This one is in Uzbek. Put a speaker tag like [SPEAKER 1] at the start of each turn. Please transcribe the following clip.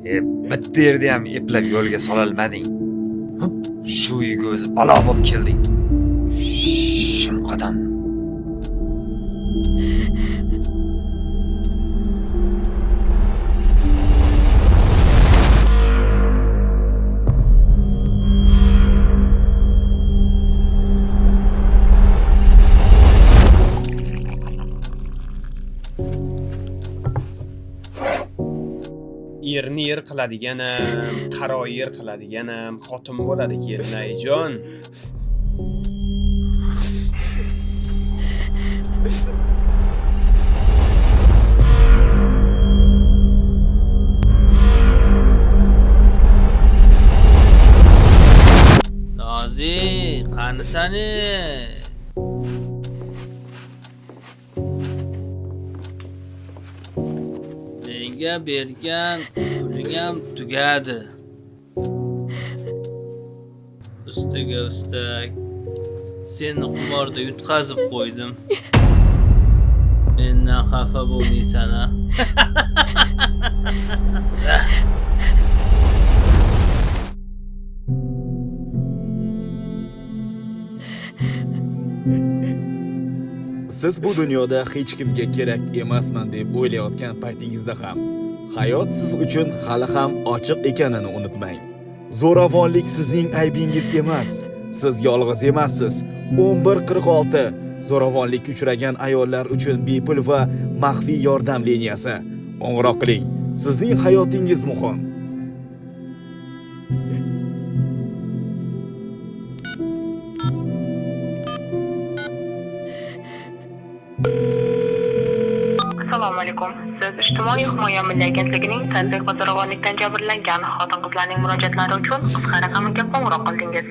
[SPEAKER 1] E, bitta yerda ham eplab yo'lga sololmading. Hup, shu uyga o'zi balo bo'lib kelding. Shumqadam.
[SPEAKER 2] Erni er qiladiganam, qaro yer qiladiganam xotin bo'ladi, kelinayijon.
[SPEAKER 3] Nozi, qanisan? Menga bergan puling ham tugadi. Ustiga ustak seni qimorda yutqazib qo'ydim. Mendan xafa bo'lmaysan a?
[SPEAKER 4] Siz bu dunyoda hech kimga kerak emasman deb o'ylayotgan paytingizda ham hayot siz uchun hali ham ochiq ekanini unutmang. Zo'ravonlik sizning aybingiz emas. Siz yolg'iz emassiz. 1146 zo'ravonlikka uchragan ayollar uchun bepul va maxfiy yordam liniyasi. Qo'ng'iroq qiling. Sizning hayotingiz muhim.
[SPEAKER 5] Assalomu alaykum. Siz Ijtimoiy himoya milliy agentligining tazyiq va zo'ravonlikdan jabrlangan xotin-qizlarning murojaatlari uchun qisqa raqamiga qo'ng'iroq qildingiz.